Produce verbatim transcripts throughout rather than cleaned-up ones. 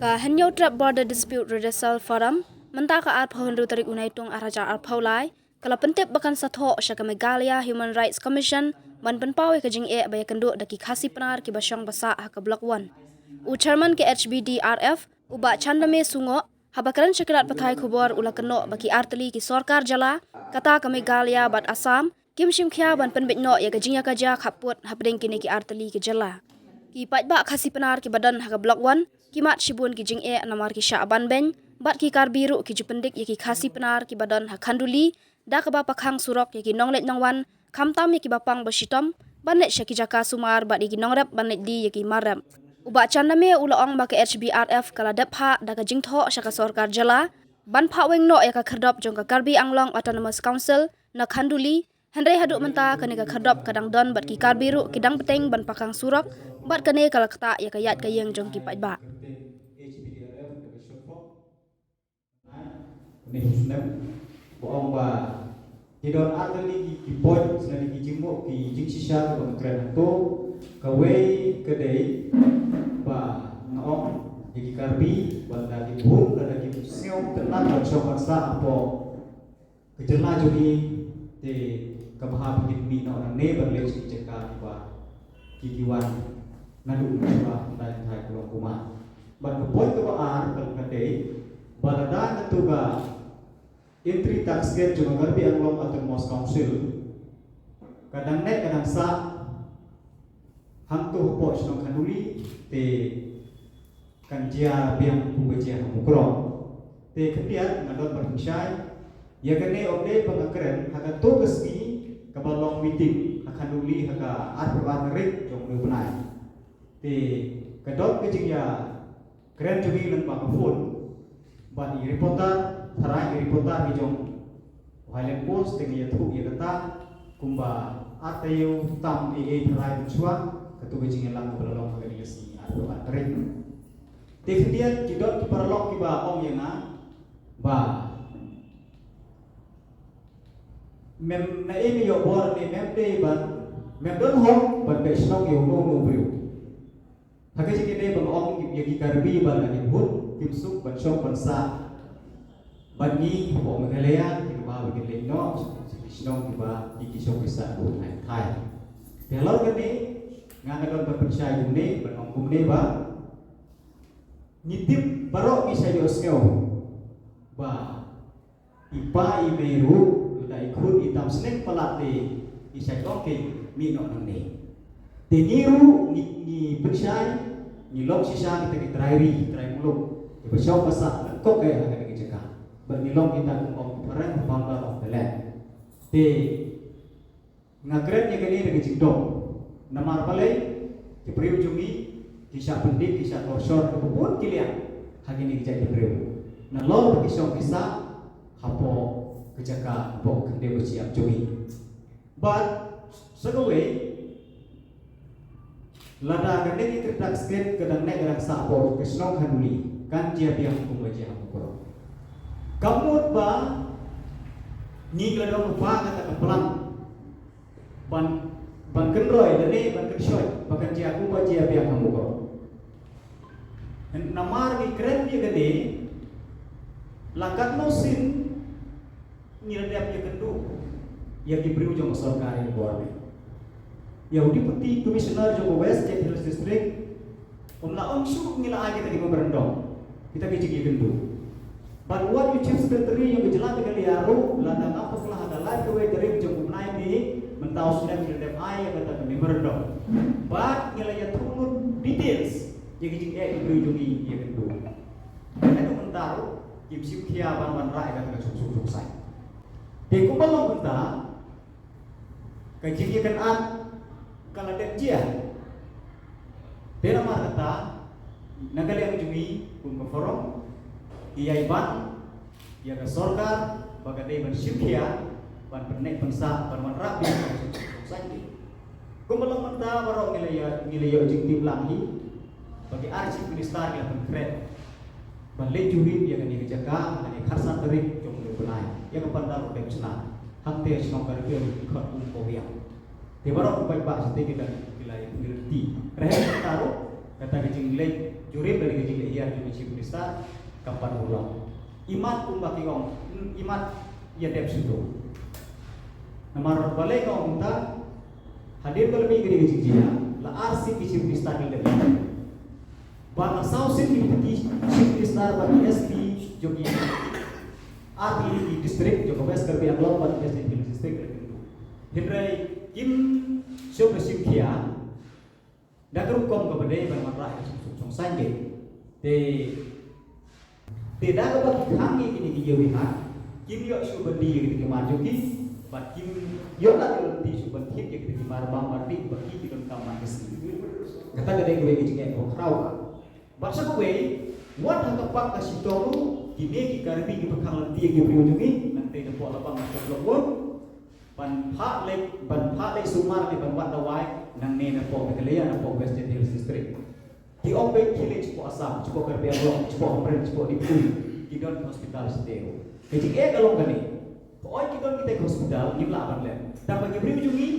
Ka Hynñiewtrep Border Dispute Redressal Forum mynta ka arphew hynriew tarik u Naitung arhajar arphew lai ka la pyntip ba kan sa thoh sha ka Meghalaya Human Rights Commission ban pynpaw ïa ka jingeh ba ïakynduh da ki Khasi Pnar kiba shong ba sah ha ka Block One. U Chairman ka H B D R F, u Bah Chandame Sungoh, haba kren sha ki lad pathai khubor u la kynnoh ba ki artylli ki sorkar jylla, kata ka Meghalaya bad Assam, kim shim khia ban pynbeit noh ïa ka jingïakajia khappud hapdeng kine ki artylli ki jylla. Ki paidbah Khasi Pnar kiba don ha ka Block One ki mad shibun ki jingeh namar ki shah ban beiñ, bad ki Karbi ruh ki ju pyndik ïa ki Khasi Pnar kiba don ha Khanduli da kaba pakhang surok ïa ki nongleit nongwan, khamtam ïa kiba pang ba shitom ban leit sha ki jaka sumar bad ïa ki nongrep ban leit die ïa ki marrep. U Bah Chandame u la ong ba ka H B R F ka la dep phah da ka jingthoh sha ka sorkar jylla ban phah weng noh ïa ka khyrdop jong ka Karbi Anglong Autonomous Council na Khanduli, hynrei haduh mynta kane ka khyrdop ka dang don bad ki Karbi ruh ki dang bteng ban pakhang surok, bad kane ka la ktah ïa ka ïaid ka ïeng jong ki paidbah. Kane u snem ba ong ba ki don artylli ki, ki point, sngewbha ki jingmut, ki jingshisha kiba nga kren hangto. Kawei ka dei ba nga ong ïa ki Karbi ba lada kim bun, lada kim sngew tynnat ban shong ban sah hapoh ka jylla jong ngi, te ka bha ba kin mih noh nangne ban leit sha ki jaka kiba ki, ki wan naduh mynshuwa, hynda ki thait ka long kumne. Bad ka point kaba ar ka, ka dei ba lada katu ka entry tax gate jong ka Karbi Anglong Autonomous Council ka dang neh ka dang sah hangto hapoh shnong Khanduli, te kan jia biang kumba jia ha Mukroh. Te khyndiat nga don ban pynshai ïa kane, ym dei ba nga kren ha kato ka sngi kaba long meeting ha Khanduli ha ka arphew ar tarik jong une u bnai. Te ka don ka jingïakren jong ngi lyngba ka phone bad i reporter, tharai i reporter hi jong Highland Post, te nga ïathuh ïa kata kumba ar taïew tam ei ei tharai mynshuwa, kato ka jingïalang kaba la long ha kane ka sngi arphew ar tarik. Te khyndiat ki don ki paralok kiba ong ïa nga ba mem naei me ïoh bor ne mem dei ban, mem don hok ban beh shnong ïa uno uno u briew. Ha ka jingïadei ba nga ong ïa ki Karbi ba lada kim bun kim suk ban shong ban sah bad ngi hapoh Meghalaya, ki kynmaw ba kin leit noh sha ki shnong kiba ki, ki shong ki sah bun ai thai. Te halor kane nga, nga don ban pynshai kumne ban ong kumne ba ngi tip baroh ngi shait ïohsngew ba i pa i mei ruh lada i khun i tam sneng palat te i shait ong, keiñ mih noh nangne. Te ngi ruh ngi, ngi pynshai, ngi long shisha kita ki trai ri, trai muluk kiba shong ba sah lyngkot eh ha kane ka jaka. Bad ngi long kita kum ong phareng, founder of the land. Te nga kren ïa kane da ka jingdom. Namar balei? Ki briew jong ngi ki shah pyndik, ki shah torture ha kaba bun ki liang ha kine ki jait ki briew, nalor ba ki shong ki sah hapoh ka jaka, hapoh ka khyndew ka shyiap jong ngi. Bad sa kawei, lada kane ka entry tax gate ka dang neh ka dang sah hapoh ka shnong Khanduli, kan jia biang kumba jia ha Mukroh. Ka mut ba ngi la don lypa kata ka plan ban, ban kynroi lane ban kynshoit ba kan jia kumba jia biang ha Mukroh. Namar ngi kren ïa kane, la katno sien ngi la dep ïakynduh ïa ki briew jong ka sorkar ïa ka bor ne. Ïa u Deputy Commissioner jong ka West Jaintia Hills District, um la ong shuh ngi la ai kita ki memorandum, kita ki jingïakynduh. Bad wat u Chief Secretary jong ka jylla Meghalaya ruh, lada ngam bakla ha ka lai kawei tarik jong u bnai May mynta u snem, ngi la dep ai ïa kata ka memorandum. Bad ngi la ïathuh lut details ïa ki jingeh ki briew jong ngi ïakynduh. Haduh mynta ruh kim shim khia ban wanrah ïa kata ka suk suk suk sai. Te kumba long mynta, ka jingïakynad ka la dep jia. Te namar kata, na ka liang jong ngi kum ka forum, ngi ïai ban ïa ka sorkar ba ka dei ban shim khia ban pynneh pynsah, ban wanrah biang ïa ka suk suk suk sai. Kumba long mynta baroh ngi la ïa, ngi la ïoh jingtip lang hi ba ki ar Chief Minister ki la pynkhreh ban leit jurip ïa kane ka jaka ha kane ka khatsan tarik jong une u bnai, ïa ka pandal u Dep Chnat hangtei shnong Karkhiong, ki khot kum Kowiang. Te baroh ki paidbah shatei ki dang, ki la ïa pynriti. Rehek mynta ruh Kata ka jingleh jurip bad ka jingleh hiar jong ka Chief Minister kam pat urlong. Imat kumba ki ong, hmm, imat ïa dep shuh. Namar balei nga ong kumta, hadien ba la mih kane ka jingjia, la ar sien ki Chief Minister ki la dep. Bad la saw sien ki Deputy Chief Minister bad ki S P jong ki artylli ki district jong ka West Karbi Anglong bad West Jaintia Hills District. Hynrei kim shym la shim khia da ka rukom kaba dei ban wanrah ïa ka jingsuk jingsaiñ. Te, te da kaba ki khang ïa kine ki ïewïhat, kim ïoh shuh ban die ïa kine ki mar jong ki, bad kim ïoh lad ïoh lynti shuh ban thied ïa kine ki mar bam mar dih ba ki ki donkam man ka sngi. Kata ka dei kawei ka jingeh kaba khraw. Bad sa kawei, wat ha ka park ka shitom ruh, kine ki Karbi kiba khang lynti ïa ki briew jong ngi, nangtei napoh Labang, napoh Block One, ban phah leit, ban phah leit sumar leit ban wad dawai, nangne napoh Meghalaya, napoh West Jaintia Hills District. Ki ong ba ki leit shapoh Assam, shapoh Karbi Anglong, shapoh Umroi, shapoh Diphu, ki don hospital shatei. Ka jingeh ka long kane. Hooid ki don kita ki hospital, ngim lah ban leh. Tang ba ki briew jong ngi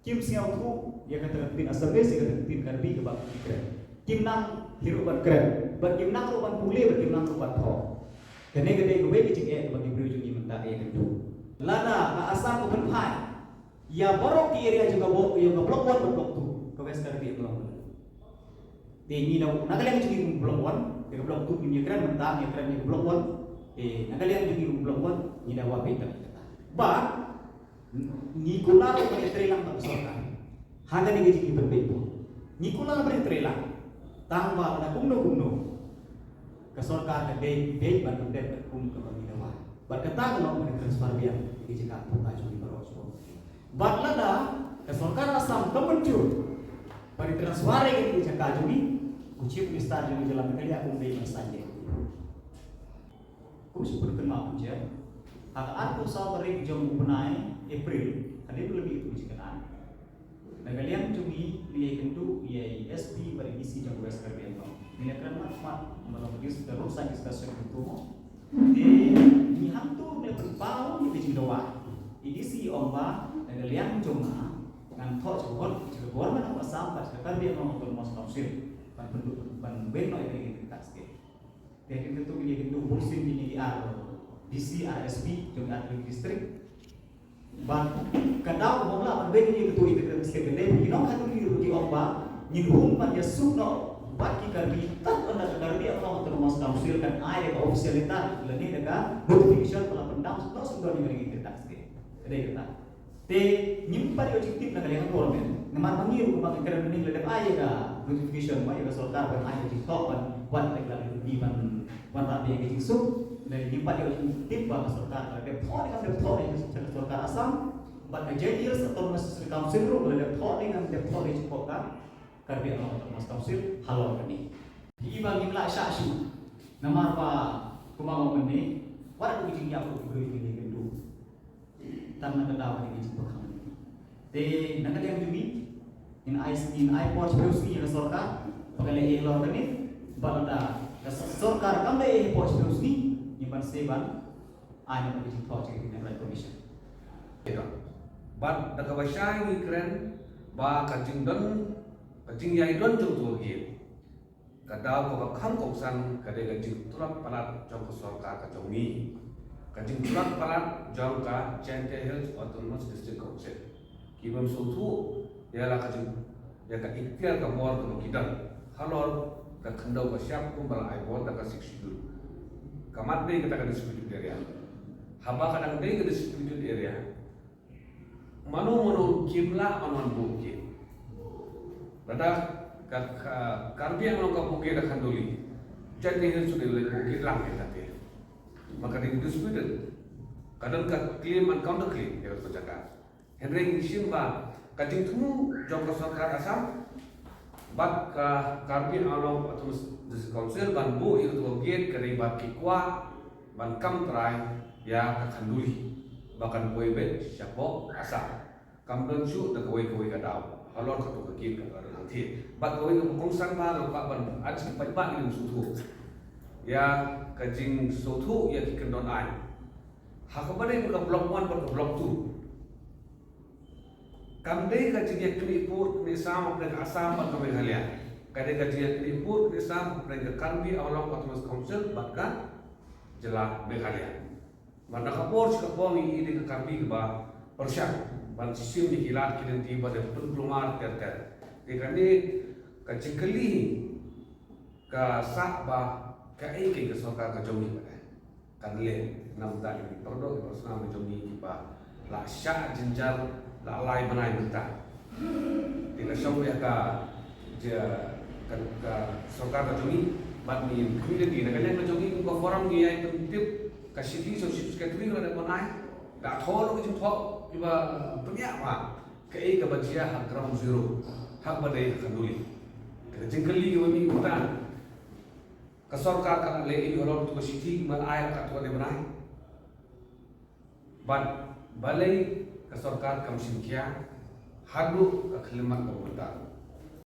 kim sngewthuh ïa kata ka ktien Assamese, ïa kata ka ktien Karbi kaba ki kren. Kim nang hi ruh ban kren, bad kim nang ruh ban pule, bad kim nang ruh ban thoh. Kane ka dei kawei ka jingeh kaba ki briew jong ngi mynta ka ïakynduh. Lada ka Assam ka pynphai ïa baroh ki area jong ka Block, jong ka Block One bad Block Two, ka West Karbi Anglong. Te ngi na, na ka liang jong ngi kum Block One, te ka Block Two ngim ïakren mynta, ngi ïakren ïa ka Block One. Te na ka liang jong ngi kum Block One, ngi da wad beit tang ïa kata. Bad ngi kular ban ïatreilang bad ka sorkar ha kane ka jingïapynbeit vote. Ngi kular ban ïatreilang, tang ba lada kumno kumno ka sorkar ka dei, dei ban pyndep katkum kaba ngi dawa. Bad kata ka long ban transfer biang ïa ki jaka pynta jong ngi baroh shuh. Bad lada ka sorkar Assam kam mynjur ban transfer ïa ki jaka jong ngi, u Chief Minister jong ka jylla Meghalaya um dei ban saiñ. Kum shu pynkynmaw, ha ka arphew saw tarik jong u bnai April, hadien ba la mih ïa ka jingkynad, na ka liang jong ngi ngi ïakynduh ïa i S P bad i D C jong West Karbi Anglong. Ngi la kren mat mat, ba la pynlong ka roadside discussion kumto mo. Te ngi hangto ngi la pynpaw ïa ka jingdawa. I D C i ong ba na ka liang jong nga, ngan thoh sha ka gov-, sha ka Government of Assam bad sha ka Karbi Anglong Autonomous Council ban pynduh, ban weng noh ïa kane ka tax gate. Te hadien kata ki ïakynduh bunsien kine ki ar D C, ar S P jong ki artylli ki district. Bad ka daw kaba ym lah ban weng ïa kito ïa kito ki state, kane ki nongkhathynriew ruh ki ong ba ngin hum ban ïasuk noh bad ki Karbi tad ynda ka Karbi Anglong Autonomous Council kan ai da ka official letter lane da ka notification ba la pyndam suk noh suk don ïa kane ka tax gate. Ka dei kata. Te ngim pat ïoh jingtip na ka liang ka government. Namar ma ngi ruh ba ngi kren mynne la dep ai ïa ka notification, ba ïa ka sorkar ban ai ka jingthoh ban wan ïa ka lynti ban wanrah ïa ka jingsuk. Te ngim pat ïoh jingtip ba ka sorkar ka dep thoh ne kam dep thoh ïa ka sorkar Assam. Bad ka Jaintia Hills Autonomous District Council ruh la dep thoh ne kam dep thoh ïa ka Karbi Anglong Autonomous Council halor kane. Phi i ba ngim lah shah shuh. Namar ba kumba nga ong mynne, wat la ka jingïap ruh ki briew ki ïakynduh. Tang na ka daw kane ka jingpyrkhat. Te na ka liang jong ngi, ngin ai, ngin ai por shiphew sngi ïa ka sorkar ba ka leh ei halor kane. Bad lada ka sorkar kam leh ei por shiphew sngi, ngin pan sdang ban ai noh ka jingthoh sha ka Human Rights Commission. Bad da kaba shai ngi kren ba ka jingdon, ka jingïaidon jong uto u gate, ka daw kaba kham kongsan ka dei ka jingtlot palat jong ka sorkar ka jong ngi, ka jingtlot palat jong ka Jaintia Hills Autonomous District Council. Ki bym sngewthuh ïa la ka jing, ïa ka iktiar ka bor kaba ki don halor ka khyndew ka shyiap kumba la ai bor da ka Sixth Schedule. Ka mat dei kata ka disputed area. Haba ka dang dei ka disputed area, mano mano kim lah ban wan buh gate. Lada ka, ka Karbi Anglong ka buh gate ha Khanduli, Jaintia Hills ruh dei ban buh gate lang ïa kata. Ma ka dei disputed. Ka don ka claim and counter claim ïa kata ka jaka. Hynrei ngi shim ba ka jingthmu jong ka sorkar Assam bad ka Karbi Anglong Autonomous District Council ban buh ïa kata ka gate ka dei ba ki kwah ban kam trai ïa ka Khanduli ba kan poi beit shapoh Assam. Kam don shuh da kawei kawei ka daw halor kato ka gate kaba don hangtei. Bad kawei kaba kongsan ba nga kwah ban ai ka jingpynbha ïa ka jingsngewthuh, ïa ka jingsngewthuh ïa ki kyndon aiñ. Ha kaba dei ka Block One bad ka Block Two, kam dei ka jingïakynduh pud ne sam bad ka Assam bad ka Meghalaya. Ka dei ka jingïakynduh pud kynduh sam hapdeng ka Karbi Anglong Autonomous Council bad ka jylla Meghalaya. Bad na ka por sha ka por ngi ïohi ka Karbi kaba pyrshang ban shim ïa ki lad ki lynti ba dei pynkulmar ter ter. Te kane ka jingkylli ka sah ba kaei kane ka sorkar ka jong ngi ba dei. Kan leh namar ki pyrdoh ki pyrshang ka jong ngi kiba la shah jynjar la lai bnai mynta. Te ka shong ïa ka ja ka, ka sorkar ka jong ngi bad ngi community na ka liang ka jong ngi ka forum ngi ïai pyntip ka shithi sha u chief secretary la dep ban ai. Da thoh ka jingthoh kiba pynïap ba kaei kaba jia ha ground zero ha ba dei ha Khanduli. Te ka jingkylli kaba mih mynta ka sorkar ka la leh ïa u halor tu ka shithi ma ai ka tu ka dei bnai. Bad balei ka sorkar kam shim khia haduh ka khyllipmat ka mynta.